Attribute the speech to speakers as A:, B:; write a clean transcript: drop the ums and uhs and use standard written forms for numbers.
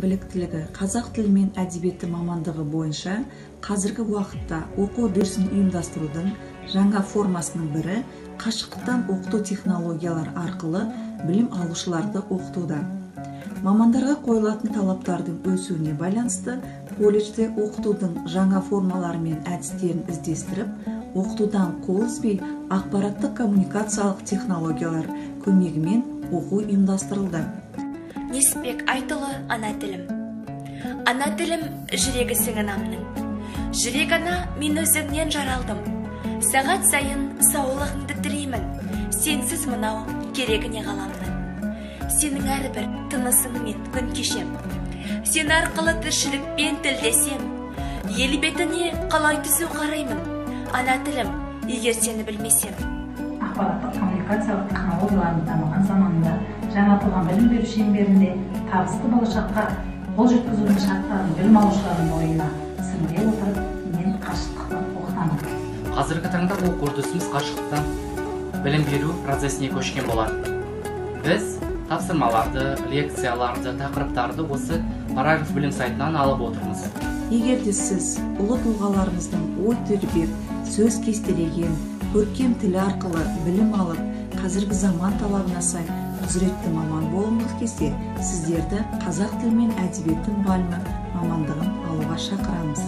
A: Біліктілігі қазақ тілі мен әдебиеті мамандығы бойынша қазіргі уақытта оқу үдерісін ұйымдастырудың жаңа формасының бірі қашықтықтан оқыту технологиялары арқылы білім алушыларды оқытуда. Мамандарға қойылатын талаптардың өсуіне байланысты колледжде оқытудың жаңа формалары мен әдістерін іздестіріп, оқытудан қол үзбей ақпараттық коммуникациялық технологиялар көмегімен оқу ұйымдастырылды.
B: Несіпбек Айтұлы, ана тілім. Ана тілім жүрегісің анамның. Жүрек ана, мен өзіңнен жаралдым. Сағат сайын саулығыңды тілеймін. Сенсіз мынау керегіне ғаламның. Сенің әрбір тынысыңмен күн кешем. Сен арқылы тіршілікпен тілдесем. Ел бетіне қалай түзу қараймын. Ана тілім, егер сені білмесем.
C: Ақпараттық коммуникациялық технологиялардың дамыған заманында жаңартылған білім беру шеңберінде табысты болашаққа қол жеткізудің шарттарын білім алушылардың бойына сіңіре отырып, мен қашықтықтан оқытамын.
D: Қазіргі таңда оқу үрдісіміз қашықтықтан білім беру процесіне көшкен болады. Біз тапсырмаларды, лекцияларды, тақырыптарды осы параграф білім сайтынан алып отырмыз.
A: Егер де сіз ұлы тұлғаларымыздың ой тербеп, сөз кестелеген көркем тілі арқылы білім алып, қазіргі заман талабына сай құзыретті маман болғыңыз келсе, сіздерді қазақ тілі мен әдебиеті мұғалімі мамандығын алуға шақырамыз.